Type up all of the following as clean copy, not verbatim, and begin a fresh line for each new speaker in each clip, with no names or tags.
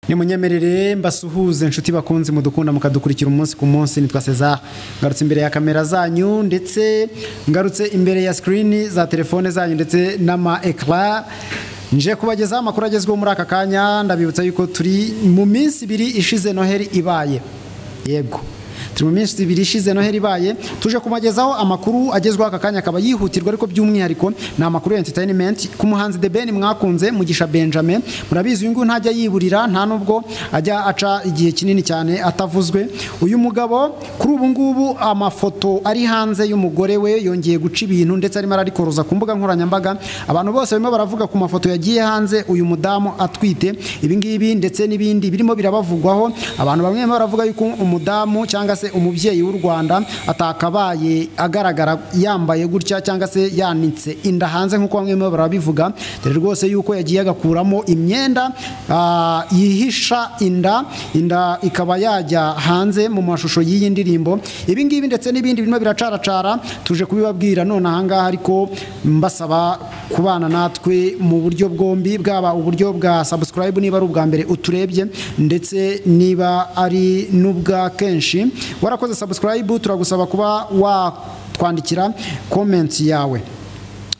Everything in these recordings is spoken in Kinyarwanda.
Nimunyemerere mbasuhuze inshuti bakunzi mudukunda mukadukurikira umunsi ku munsi. Nitwa Cesar, ngarutse imbere ya kamera zanyu ndetse ngarutse imbere ya screen za telefone zanyu ndetse n'ama écran, nje kubagezaho amakuru agezweho muri aka kanya. Ndabibutsa yuko turi mu minsi 2 ishize Noheli ibaye. Yego, turi mu minsi 2 ishize Noheli ibaye, tuje kubagezaho amakuru agezweho aka kanya, akaba yihutirwa, ariko by'umwihariko ni amakuru ya entertainment ku muhanzi The Ben mwakunze, Mugisha Benjamin. Murabizi uyu nguyu ntajya yiburira, nta nubwo ajya aca igihe kinini cyane atavuzwe. Uyu mugabo kuri ubu ngubu amafoto ari hanze y'umugore we yongeye guca ibintu, ndetse arimo ararikoroza ku mbuga nkoranyambaga. Abantu bose barimo baravuga ku mafoto yagiye hanze uyu mudamu atwite. Ibi ngibi ndetse n'ibindi birimo birabavugwaho. Abantu bamwe baravuga yuko umudamu cyangwa se umubyeyi w'u Rwanda atakabaye agaragara yambaye gutya cyangwa se yanitse inda hanze nk'uko bamwe barabivuga. Dore rwose yuko yagiye agakuramo imyenda yihisha inda, inda ikaba yajya hanze mu mashusho y'iyi ndirimbo. Ibi ngibi ndetse n'ibindi birimo biracaracara tuje kubibabwira none ahangaha, ariko mbasaba kubana natwe mu buryo bwombi, bwaba uburyo bwa subscribe niba ari ubwa mbere uturebye, ndetse niba ari n'ubwa kenshi warakoze subscribe, turagusaba kuba watwandikira comment yawe.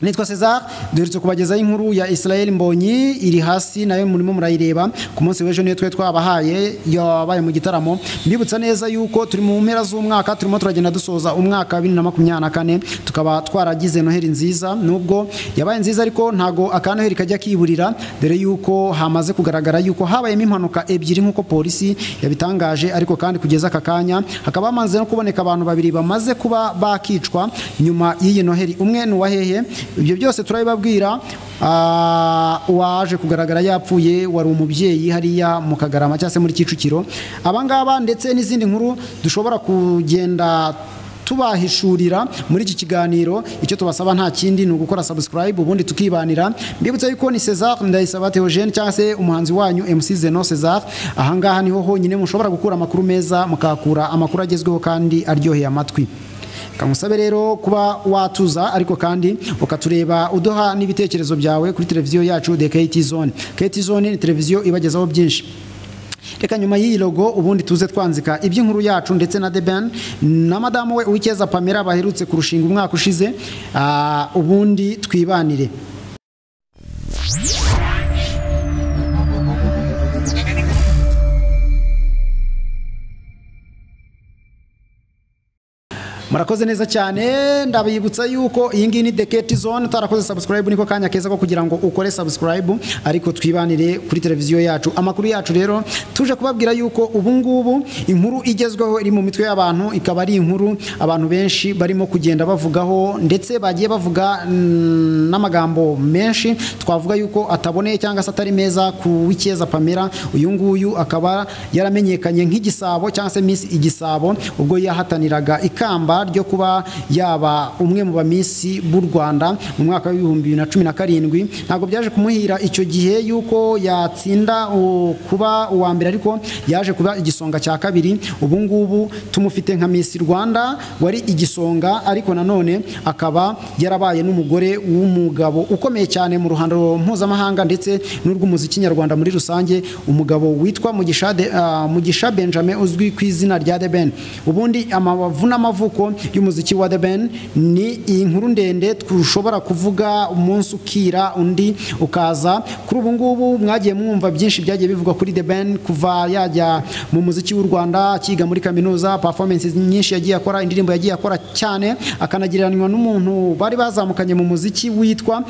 Nitwa Cesar, duherutse kubagezaho inkuru ya Israel Mbonyi iri hasi, nayo murimo murayireba. Ku munsi w'ejo niyo twe twabahaye yabaye mu gitaramo. Mbibutsa neza yuko turi mu mpera z'umwaka, turimo turagenda dusoza umwaka wa 2024, tukaba twaragize Noheli nziza. Nubwo yabaye nziza ariko ntago aka Noheli kajya kiburira, dore yuko hamaze kugaragara yuko habayemo impanuka 2 nkuko polisi yabitangaje. Ariko kandi kugeza aka kanya hakaba hamaze no kuboneka abantu 2 bamaze kuba bakicwa nyuma y'iyi Noheli. Umwe ni uwahehe, ibyo byose turabibabwira. Waje kugaragara yapfuye wari umubyeyi hariya mu Kagarama cyangwa se muri Kicukiro. Abangaba ndetse n'izindi nkuru dushobora kugenda tubahishurira muri iki kiganiro. Icyo tubasaba nta kindi ni ugukora subscribe ubundi tukibanira. Mbibutsa yuko ni Cesar Ndayisaba Theogene cyangwa se umuhanzi wanyu MC Zeno Cesar. Ahangaha niho honyine mushobora gukura amakuru meza, mukakura amakuru agezweho kandi aryoheye amatwi. Kamusabe rero kuba watuza, ariko kandi ukatureba uduha n'ibitekerezo byawe kuri televiziyo yacu The KT Zone. KT Zone ni televiziyo ibagezaho byinshi. Reka nyuma y'iyi logo ubundi tuze twanzika iby'inkuru yacu ndetse na The Ben na madamu we Uwicyeza Pamela baherutse kurushinga umwaka ushize, ubundi twibanire. Murakoze neza cyane, ndabibutsa yuko iyi ngiyi ni The KT Zone. Utarakoze subscribe niko kanya keza ko kugira ngo ukore subscribe, ariko twibanire kuri televiziyo yacu. Amakuru yacu rero tuje kubabwira yuko ubu ngubu inkuru igezweho iri mu mitwe y'abantu, ikaba ari inkuru abantu benshi barimo kugenda bavugaho, ndetse bagiye bavuga n'amagambo menshi twavuga yuko ataboneye cyangwa se atari meza ku Uwicyeza Pamela. Uyu nguyu akaba yaramenyekanye nk'igisabo cyangwa se Miss Igisabo ubwo yahataniraga ikamba ryo kuba yaba umwe mu bamisi b'u Rwanda mu mwaka wa 2017. Ntabwo byaje kumuhira icyo gihe yuko yatsinda kuba uwa mbere, ariko yaje kuba igisonga cya kabiri. Ubu ngubu tumufite nka Miss Rwanda wari igisonga, ariko nanone akaba yarabaye n'umugore w'umugabo ukomeye cyane mu ruhando mpuzamahanga ndetse n'urw'umuziki nyarwanda muri rusange, umugabo witwa Mugisha Benjamin uzwi ku izina rya The Ben. Ubundi amabavu n'amavuko y'umuziki wa The Ben ni inkuru ndende tushobora kuvuga umunsi ukira undi ukaza. Kuri ubu ngubu mwagiye mwumva byinshi byagiye bivugwa kuri The Ben kuva yajya mu muziki w'u Rwanda, akiga muri kaminuza, performances nyinshi yagiye akora, indirimbo yagiye akora cyane, akanagereranywa n'umuntu bari bazamukanye mu muziki witwa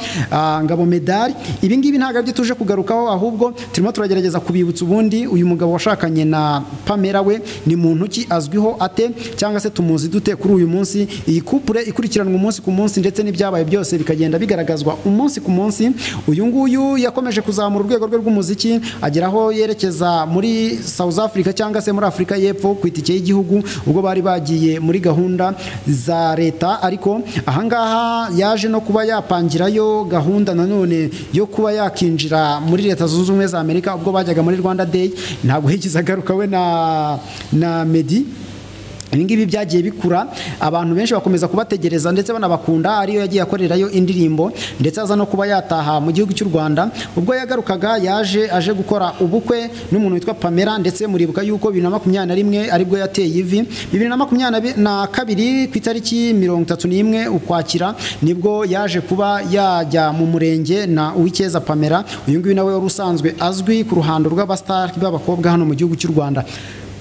Ngabo Medali. Ibi ngibi ntabwo aribyo tuje kugarukaho, ahubwo turimo turagerageza kubibutsa ubundi uyu mugabo washakanye na Pamela we ni muntu ki, azwiho ate, cyangwa se tumuzi dute kuri uyu munsi. Iyi couple ikurikiranwa umunsi ku munsi ndetse n'ibyabaye byose bikagenda bigaragazwa umunsi ku munsi. Uyu nguyu yakomeje kuzamura urwego rwe rw'umuziki, ageraho yerekeza muri South Africa cyangwa se muri Afrika y'Epfo ku itike y'igihugu ubwo bari bagiye muri gahunda za leta. Ariko ahangaha yaje no kuba yapangirayo gahunda nanone yo kuba yakinjira muri Leta Zunze Ubumwe za Amerika ubwo bajyaga muri Rwanda Day. Ntabwo yigeze agaruka we na Meddy. Ibingibi byagiye bikura, abantu benshi bakomeza kubategereza ndetse banabakunda. Ariyo yagiye akorerayo indirimbo, ndetse aza no kuba yataha mu gihugu cy'u Rwanda. Ubwo yagarukaga yaje aje gukora ubukwe n'umuntu witwa Pamela, ndetse muribuka yuko 2021 aribwo yateye ivi. 2022 ku itariki 31 Ukwakira nibwo yaje kuba yajya mu murenge na Uwicyeza Pamela. Uyu nguyu nawe wari usanzwe azwi ku ruhando rw'abastar b'abakobwa hano mu gihugu cy'u Rwanda.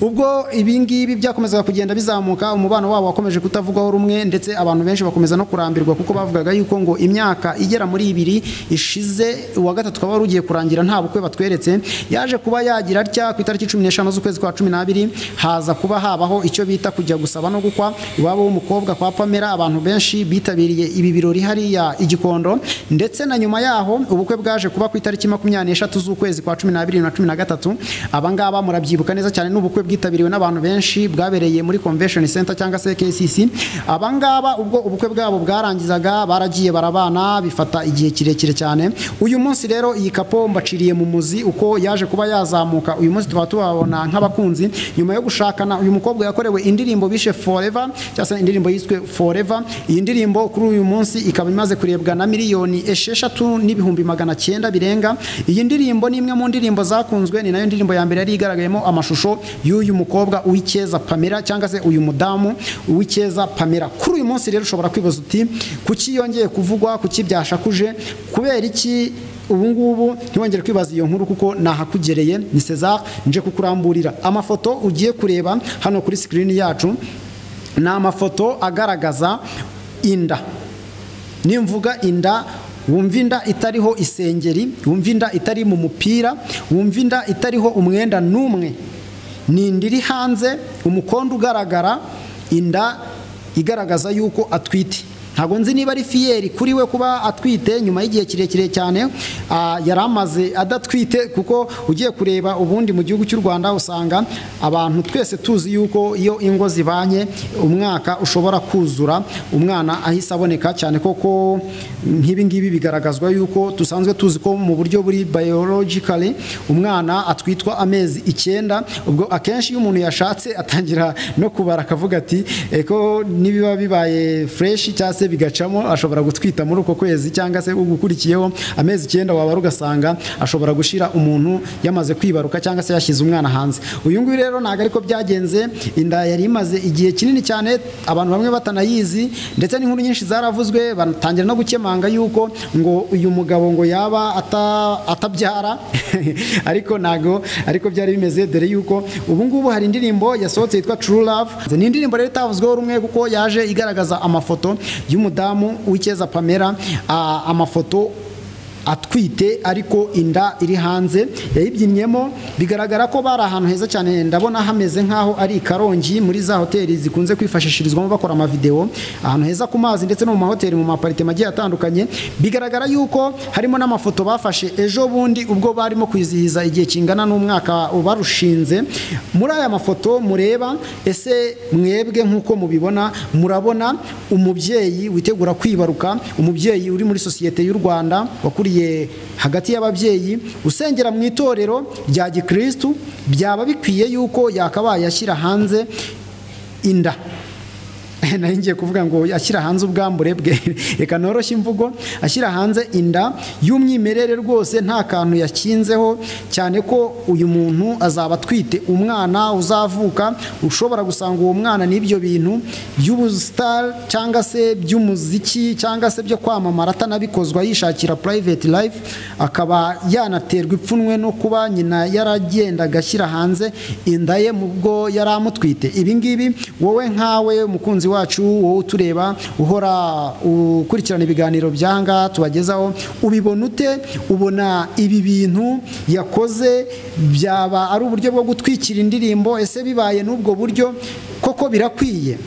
Ubwo ibingibi byakomezaga kugenda bizamuka, umubano wabo wakomeje kutavugwaho rumwe, ndetse abantu benshi bakomeza no kurambirwa, kuko bavugaga yuko ngo imyaka igera muri 2 ishize, uwa gatatu ukaba wari ugiye kurangira nta bukwe batweretse. Yaje kuba yagira atya ku itariki 15 z'ukwezi kwa 12, haza kuba habaho icyo bita kujya gusaba no gukwa iwabo w'umukobwa kwa Pamela. Abantu benshi bitabiriye ibi birori hariya i Gikondo, ndetse na nyuma yaho ubukwe bwaje kuba ku itariki 23 z'ukwezi kwa 12 na 13. Abangaba murabyibuka neza cyane, n'ubukwe bwitabiriwe n'abantu benshi, bwabereye muri Convention Center cyangwa se KCC. Abangaba ubwo ubukwe bwabo bwarangizaga baragiye barabana, bifata igihe kirekire cyane. Uyu munsi rero iyi couple mbaciriye mu muzi uko yaje kuba yazamuka. Uyu munsi tuba tubabona nk'abakunzi nyuma yo gushakana. Uyu mukobwa yakorewe indirimbo bishe Forever, cyangwa se indirimbo yiswe Forever. Iyi ndirimbo kuri uyu munsi ikaba imaze kurebwa na 6,900,000 birenga. Iyi ndirimbo ni imwe mu ndirimbo zakunzwe, ni nayo ndirimbo ya mbere yari igaragayemo amashusho y'uyu mukobwa Uwicyeza Pamela, cyangwa se uyu mudamu Uwicyeza Pamela. Kuri uyu munsi rero ushobora kwibaza uti kuki yongeye kuvugwa, kuki byashakuje, kubera iki ubu ngubu? Ntiwongere kwibaza iyo nkuru kuko nahakugereye. Ni Cesar nje kukuramburira amafoto ugiye kureba hano kuri screen yacu. Ni amafoto agaragaza inda. Nimvuga inda, wumva inda itariho isengeri, wumva inda itari mu mupira, wumva inda itariho umwenda n'umwe. Ni inda iri hanze, umukondo ugaragara, inda igaragaza yuko atwite. Ntabwo nzi niba ari fierté kuri we kuba atwite nyuma y'igihe kirekire cyane yari amaze adatwite, kuko ugiye kureba ubundi mu gihugu cy'u Rwanda usanga abantu twese tuzi yuko iyo ingo zibanye umwaka ushobora kuzura umwana ahise aboneka, cyane koko nk'ibi ngibi bigaragazwa yuko dusanzwe tuzi ko mu buryo buri biologically umwana atwitwa amezi 9. Ubwo akenshi iyo umuntu yashatse atangira no kubara akavuga ati eko nibiba bibaye fresh cyangwa se bigacamo ashobora gutwita muri uko kwezi cyangwa se ugukurikiyeho amezi 9, wabara ugasanga ashobora gushira umuntu yamaze kwibaruka cyangwa se yashyize umwana hanze. Uyu nguyu rero ntabwo ariko byagenze. Inda yari imaze igihe kinini cyane abantu bamwe batanayizi, ndetse n'inkuru nyinshi zaravuzwe, batangira no gukemanga yuko ngo uyu mugabo ngo yaba atabyara ariko ntago ariko byari bimeze, dore yuko ubu ngubu hari indirimbo yasohotse yitwa True Love. Ni indirimbo rero itavuzweho rumwe kuko yaje igaragaza amafoto y'umudamu Uwicyeza Pamela, amafoto atwite ariko inda iri hanze, yayibyinnyemo. Bigaragara ko bari ahantu heza cyane, ndabona hameze nkaho ari i Karongi muri za hoteli zikunze kwifashishirizwamo bakora amavideo, ahantu heza ku mazi ndetse no mu mahoteli, mu maparite agiye atandukanye. Bigaragara yuko harimo n'amafoto bafashe ejo bundi ubwo barimo kwizihiza igihe kingana n'umwaka barushinze. Muri aya mafoto mureba, ese mwebwe nk'uko mubibona, murabona umubyeyi witegura kwibaruka, umubyeyi uri muri sosiyete y'u Rwanda wakuriye hagati y'ababyeyi, usengera mu itorero rya gikristu, byaba bikwiye yuko yakabaye ashyira hanze inda? Nari ngiye kuvuga ngo ashyira hanze ubwambure bwe, reka noroshye imvugo, ashyira hanze inda y'umwimerere rwose nta kantu yakinzeho, cyane ko uyu muntu azaba atwite umwana uzavuka, ushobora gusanga uwo mwana n'ibyo bintu by'ubustar cyangwa se by'umuziki cyangwa se byo kwamamara atanabikozwa, yishakira private life, akaba yanaterwa ipfunwe no kuba nyina yaragendaga ashyira hanze inda ye mu bwo yari amutwite. Ibi ngibi wowe nkawe mukunzi wacu, wowe utureba uhora ukurikirana ibiganiro byanga tubagezaho, ubibona ute? Ubona ibi bintu yakoze byaba ari uburyo bwo gutwikira indirimbo? Ese bibaye n'ubwo buryo koko birakwiye?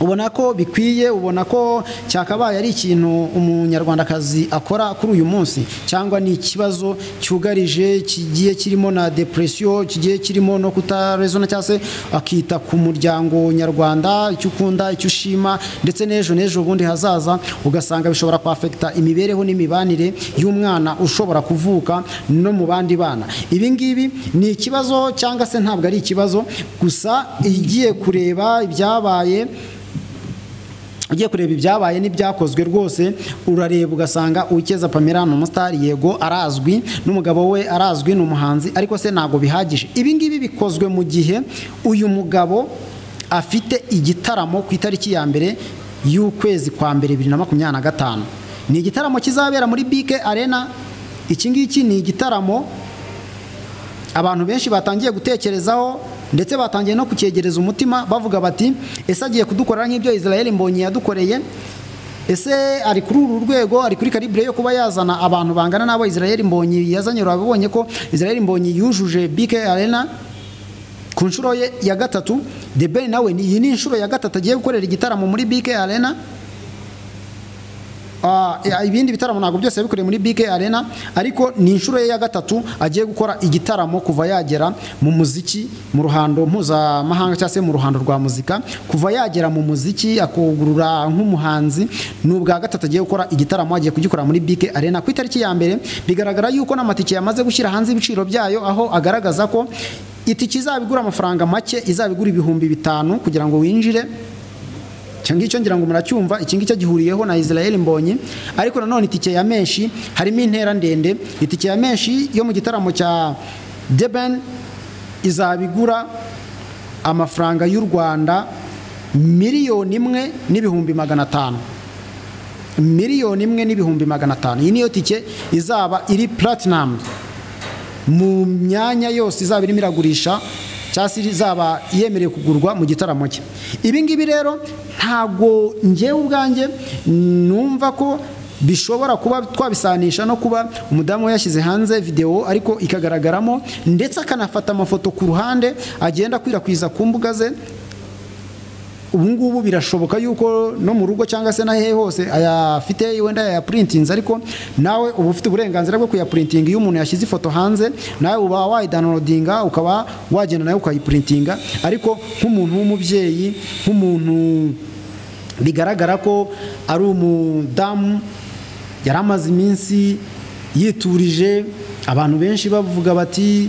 Ubona ko bikwiye? Ubona ko cyakabaye ari ikintu umunyarwandakazi akora kuri uyu munsi, cyangwa ni ikibazo cyugarije kigiye kirimo na depression, kigiye kirimo no kutarezona, cyangwa se akita ku muryango nyarwanda, icyo ukunda, icyo ushima, ndetse n'ejo n'ejo bundi hazaza, ugasanga bishobora kwafekita imibereho n'imibanire y'umwana ushobora kuvuka no mu bandi bana? Ibi ngibi ni ikibazo cyangwa se ntabwo ari ikibazo? Gusa igiye kureba ibyabaye, ugiye kureba ibyabaye n'ibyakozwe, rwose urareba ugasanga Uwicyeza Pamela ni umusitari, yego arazwi, n'umugabo we arazwi, ni umuhanzi, ariko se ntabwo bihagije. Ibi ngibi bikozwe mu gihe uyu mugabo afite igitaramo ku itariki ya 1 y'ukwezi kwa mbere 2025. Ni igitaramo kizabera muri BK Arena. Iki ngiki ni igitaramo abantu benshi batangiye gutekerezaho, ndetse batangiye no kucyegereza umutima, bavuga bati: "Ese agiye kudukorera nk'ibyo Israel Mbonyi yadukoreye? Ese ari kuri uru rwego, ari kuri calibre yo kuba yazana abantu bangana n'abo Israel Mbonyi yazanye?" Urabibonye ko Israel Mbonyi yujuje BK Arena ku nshuro ye ya gatatu. The Ben nawe iyi ni inshuro ya gatatu agiye gukorera igitaramo muri BK Arena. Ibindi bitaramo ntabwo byose yabikoreye muri BK Arena, ariko ni inshuro ye ya gatatu agiye gukora igitaramo kuva yagera mu muziki, mu ruhando mpuzamahanga cyangwa se mu ruhando rwa muzika. Kuva yagera mu muziki akugurura nk'umuhanzi, ni ubwa gatatu agiye gukora igitaramo. Agiye kugikora muri BK Arena ku itariki ya 1. Bigaragara yuko n'amatike yamaze gushyira hanze ibiciro byayo, aho agaragaza ko itike izaba igura amafaranga make, izaba igura 5000 kugira ngo winjire. Icyo ngicyo ngira ngo muracyumva, iki ngicyo gihuriyeho na Israel Mbonyi. Ariko nanone itike ya menshi harimo intera ndende. Itike ya menshi yo mu gitaramo cya The Ben izaba igura amafaranga y'u Rwanda 1,500,000, 1,500,000. Iyi niyo tike izaba iri platinum mu myanya yose izaba irimo iragurisha, cyangwa se izaba yemerewe kugurwa mu gitaramo cye. Ibi ngibi rero ntago njyewe ubwanjye numva ko bishobora kuba twabisanisha no kuba umudamu we yashyize hanze video, ariko ikagaragaramo ndetse akanafata amafoto ku ruhande agenda akwirakwiza ku mbuga ze. Ubu ngubu birashoboka yuko no mu rugo cyangwa se na hehe hose ayafite, wenda yayaprintinze, ariko nawe uba ufite uburenganzira bwo kuyaprintinga. Iyo umuntu yashyize ifoto hanze, nawe uba wayidownloadinga, ukaba wagenda nawe ukayiprintinga. Ariko nk'umuntu w'umubyeyi, nk'umuntu bigaragara ko ari umudamu yari amaze iminsi yiturije, abantu benshi bavuga bati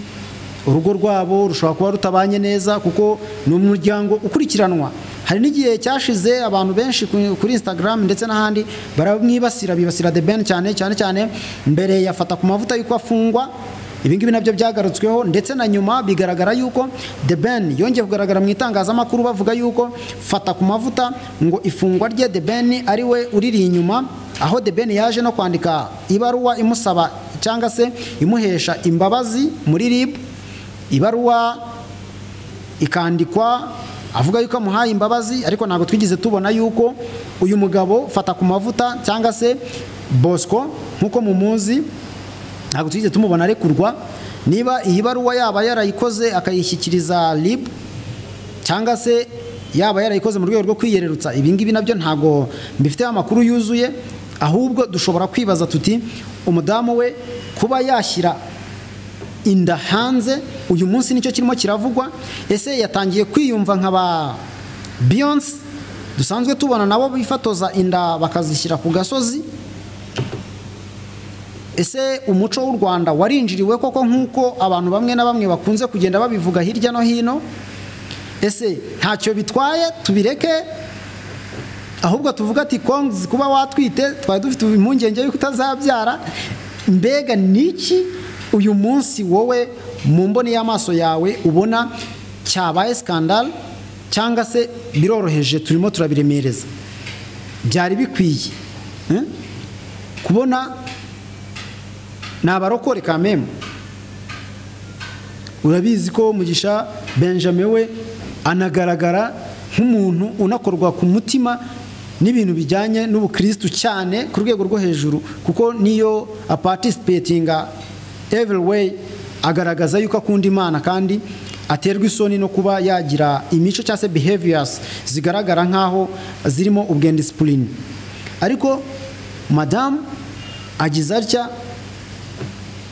urugo rwabo rushobora kuba rutabanye neza, kuko ni umuryango ukurikiranwa. Hari n'igihe cyashize abantu benshi kuri Instagram ndetse n'ahandi baramwibasira, bibasira The Ben cyane cyane cyane mbere yafata ku mavuta yuko afungwa. Ibi ngibi nabyo byagarutsweho, ndetse na nyuma bigaragara yuko The Ben yongeye kugaragara mu itangazamakuru bavuga yuko fata ku mavuta ngo ifungwa rye The Ben ari we uriri inyuma, aho The Ben yaje no kwandika ibaruwa imusaba cyangwa se imuhesha imbabazi muri RIB. Ibaruwa ikandikwa avuga yuko amuhaye imbabazi, ariko ntabwo twigeze tubona yuko uyu mugabo fata ku mavuta cyangwa se Bosco nkuko mumuzi, ntabwo twigeze tumubona arekurwa. Niba iyi baruwa yaba yarayikoze akayishyikiriza RIB, cyangwa se yaba yarayikoze mu rwego rwo kwiyererutsa, ibi ngibi nabyo ntabwo mbifiteho amakuru yuzuye. Ahubwo dushobora kwibaza tuti umudamu we kuba yashyira inda hanze uyu munsi nicyo kirimo kiravugwa. Ese yatangiye kwiyumva nka ba Beyonce dusanzwe tubona nabo bifatoza inda bakazishyira ku gasozi? Ese umuco w'u Rwanda warinjiriwe koko nk'uko abantu bamwe na bamwe bakunze kugenda babivuga hirya no hino? Ese ntacyo bitwaye, tubireke, ahubwo tuvuga ati kongs kuba watwite, twari dufite impungenge yuko utazabyara. Mbega niki uyu munsi wowe mu mboni y'amaso yawe ubona cyabaye scandal, cyangwa se biroroheje turimo turabiremereza? Byari bikwiye kubona ni abarokore kameme. Urabizi ko Mugisha Benjamin we anagaragara nk'umuntu unakorwa ku mutima n'ibintu bijyanye n'ubukristu cyane ku rwego rwo hejuru, kuko niyo aparticipatinga every way Agaragaza yuko akunda Imana kandi aterwa isoni no kuba yagira imico cyangwa se behaviors zigaragara nkaho zirimo ubwendisipurine. Ariko madamu agize atya,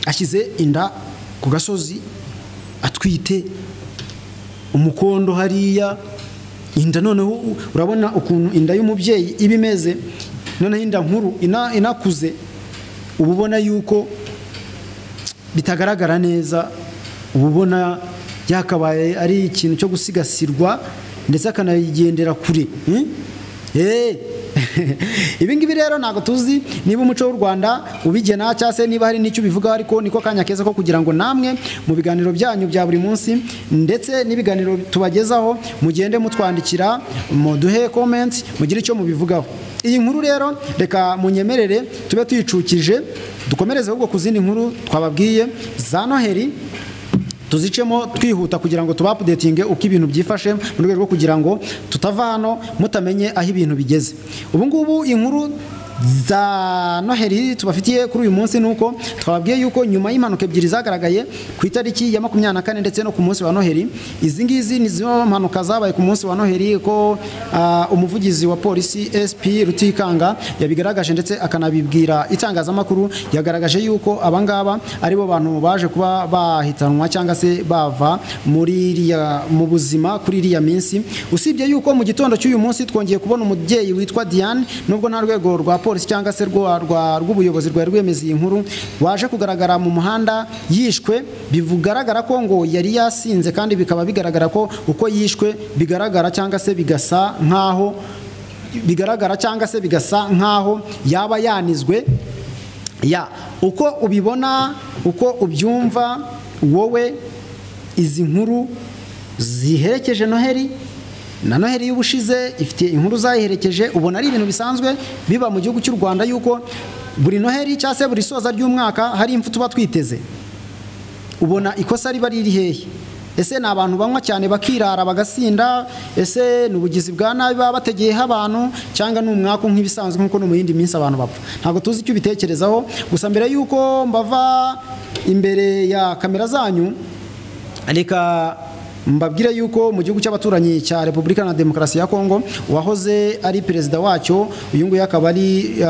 ashyize inda ku gasozi, atwite umukondo hariya inda. Noneho urabona ukuntu inda y'umubyeyi iba imeze, noneho inda nkuru inakuze, uba ubona yuko bitagaragara neza, uba ubona yakabaye ari ikintu cyo gusigasirwa ndetse akanayigendera kure. Ibi ngibi rero ntabwo tuzi niba umuco w'u Rwanda ubigena cyangwa se niba hari n'icyo ubivugaho, ariko niko kanya keza ko kugira ngo namwe mu biganiro byanyu bya buri munsi ndetse n'ibiganiro tubagezaho mugende mutwandikira, muduhe comments, mugire icyo mubivugaho. Iyi nkuru rero reka munyemerere tube tuyicukije, dukomereze ahubwo ku zindi nkuru twababwiye za Noheli, tuzicemo twihuta kugira ngo tubapudetinge uko ibintu byifashe, mu rwego rwo kugira ngo tutava hano mutamenye aho ibintu bigeze. Ubu ngubu inkuru za Noheli tubafitiye kuri uyu munsi nuko twababwiye yuko nyuma y'impanuka ebyiri zagaragaye ku itariki ya 24 ndetse no ku munsi wa Noheli, izi ngizi ni zo mpanuka zabaye ku munsi wa Noheli, ko umuvugizi wa polisi SP Rutikanga yabigaragaje ndetse akanabibwira itangazamakuru. Yagaragaje yuko abangaba ari bo bantu baje kuba bahitanwa cyangwa se bava muri iriya mu buzima kuri iriya minsi. Usibye yuko mu gitondo cy'uyu munsi twongeye kubona umubyeyi witwa Diane, nubwo nta rwego rwa polisi cyangwa se rw'ubuyobozi rwari rwemeza iyi nkuru, waje kugaragara mu muhanda yishwe, bigaragara ko ngo yari yasinze, kandi bikaba bigaragara ko uko yishwe bigaragara cyangwa se bigasa nkaho bigaragara cyangwa se bigasa nkaho yaba yanizwe. Ya uko ubibona, uko ubyumva wowe, izi nkuru ziherekeje Noheli na Noheli y'ubushize ifite inkuru zayiherekeje, ubona ari ibintu bisanzwe biba mu gihugu cy'u Rwanda yuko buri Noheli cyangwa se buri soza ry'umwaka hari impfu tuba twiteze. Ubona ikosa riba riri hehe? Ese ni abantu banywa cyane bakirara bagasinda? Ese ni ubugizi bwa nabi baba bategeyeho abantu, cyangwa ni umwaku nk'ibisanzwe nk'uko no mu yindi minsi abantu bapfa? Ntabwo tuzi icyo ubitekerezaho. Gusa mbere y'uko mbava imbere ya kamera zanyu, reka mbabwire yuko mu gihugu cy'abaturanyi cya Repubulika na Demokarasi ya Kongo, uwahoze ari perezida wacyo uyu nguyu akaba ari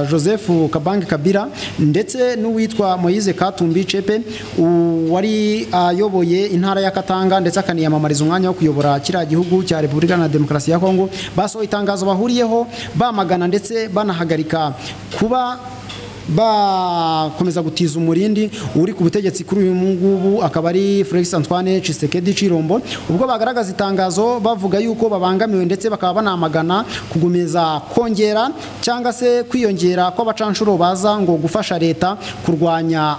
Joseph Kabange Kabila, ndetse n'uwitwa Moise Katumbi Chepe wari ayoboye intara ya Katanga ndetse akaniyamamariza umwanya wo kuyobora kiriya gihugu cya Repubulika na Demokarasi ya Kongo, basohoye itangazo bahuriyeho bamagana ndetse banahagarika kuba bakomeza gutiza umurindi uri ku butegetsi kuri uyu ngubu akaba ari Felix Antoine Tshisekedi Chilombo. Ubwo bagaragaza itangazo bavuga yuko babangamiwe ndetse bakaba banamagana kugumeza kongera cyangwa se kwiyongera kw'abacanshuro baza ngo gufasha leta kurwanya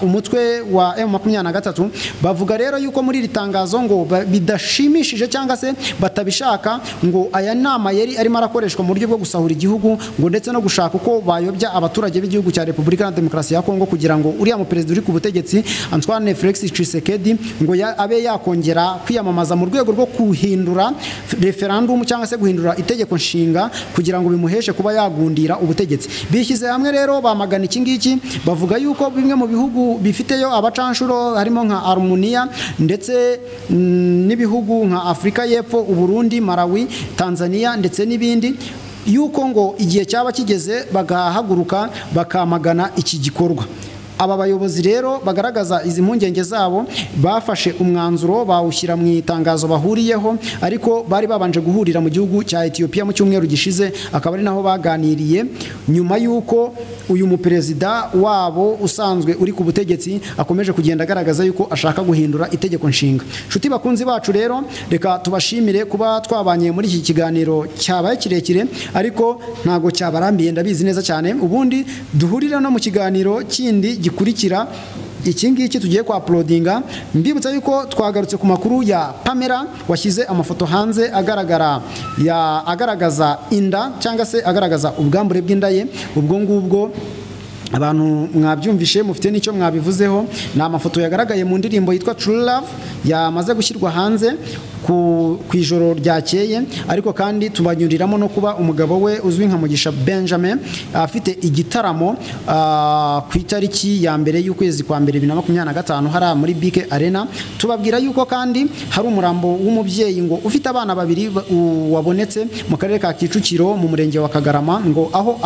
umutwe wa M23. Bavuga rero yuko muri iri tangazo ngo bidashimishije cyangwa se batabishaka, ngo aya nama yari arimo arakoreshwa mu buryo bwo gusahura igihugu ngo ndetse no gushaka uko bayobya abaturage b'igihugu cya Repubulika na Demokarasi ya Kongo kugira ngo uriya mu perezida uri ku butegetsi Antoine Felix Tshisekedi ngo abe yakongera kwiyamamaza mu rwego rwo kuhindura referendum cyangwa se guhindura itegeko nshinga kugira ngo bimuheshe kuba yagundira ubutegetsi. Bishyize hamwe rero bamagana iki ngiki, bavuga yuko bimwe mu bihugu bifiteyo abacanshuro harimo nka Armenia ndetse n'ibihugu nka Afrika y'Epfo, Uburundi, Malawi, Tanzania ndetse n'ibindi, yuko ngo igihe cyaba kigeze bagahaguruka bakamagana iki gikorwa. Aba bayobozi rero bagaragaza izi mpungenge zabo bafashe umwanzuro bawushyira mu itangazo bahuriyeho, ariko bari babanje guhurira mu gihugu cya Ethiopia mu cyumweru gishize, akaba ari naho baganiriye nyuma yuko uyu muperezida wabo usanzwe uri ku butegetsi akomeje kugenda agaragaza yuko ashaka guhindura itegeko nshinga. Nshuti bakunzi bacu rero, reka tubashimire kuba twabanye muri iki kiganiro cyabaye kirekire, ariko ntago cyabarambiye, ndabizi neza cyane. Ubundi duhurira no mu kiganiro kindi gikurikira iki ngiki tugiye kwa uploadinga. Mbibutsa yuko twagarutse ku makuru ya Pamela washyize amafoto hanze agaragara ya agaragaza inda cyangwa se agaragaza ubwambure bw'inda ye. Ubwo ngubwo abantu mwabyumvishe mufite n'icyo mwabivuzeho. Ni amafoto yagaragaye mu ndirimbo yitwa True Love yamaze gushyirwa hanze. ku ijoro ryakeye. Ariko kandi tubanyuriramo no kuba umugabo we uzwi nka Mugisha Benjamin afite igitaramo ku itariki ya mbere y'ukwezi kwa mbere 2025 hariya muri BK Arena. Tubabwira yuko kandi hari umurambo w'umubyeyi ngo ufite abana babiri wabonetse mu karere ka Kicukiro mu murenge wa Kagarama, ngo aho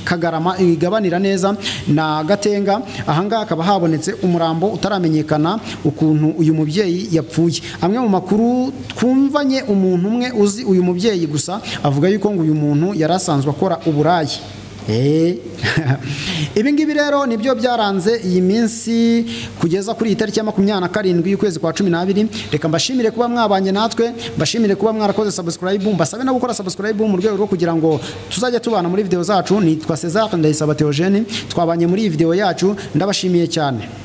Kagarama igabanira neza na Gatenga. Ahangaha hakaba habonetse umurambo utaramenyekana ukuntu uyu mubyeyi yapfuye. Amwe mu makuru twumvanye umuntu umwe uzi uyu mubyeyi gusa avuga yuko ngo uyu muntu yari asanzwe akora uburayi. Ibi ngibi rero nibyo byaranze iyi minsi kugeza kuri iyi tariki ya 27 y'ukwezi kwa 12. Reka mbashimire kuba mwabanye natwe, mbashimire kuba mwarakoze subscribe, mbasabe no gukora subscribe mu rwego rwo kugira ngo tuzajya tubana muri video zacu. Nitwa César Ndayisaba Theogene, twabanye muri iyi video yacu, ndabashimiye cyane.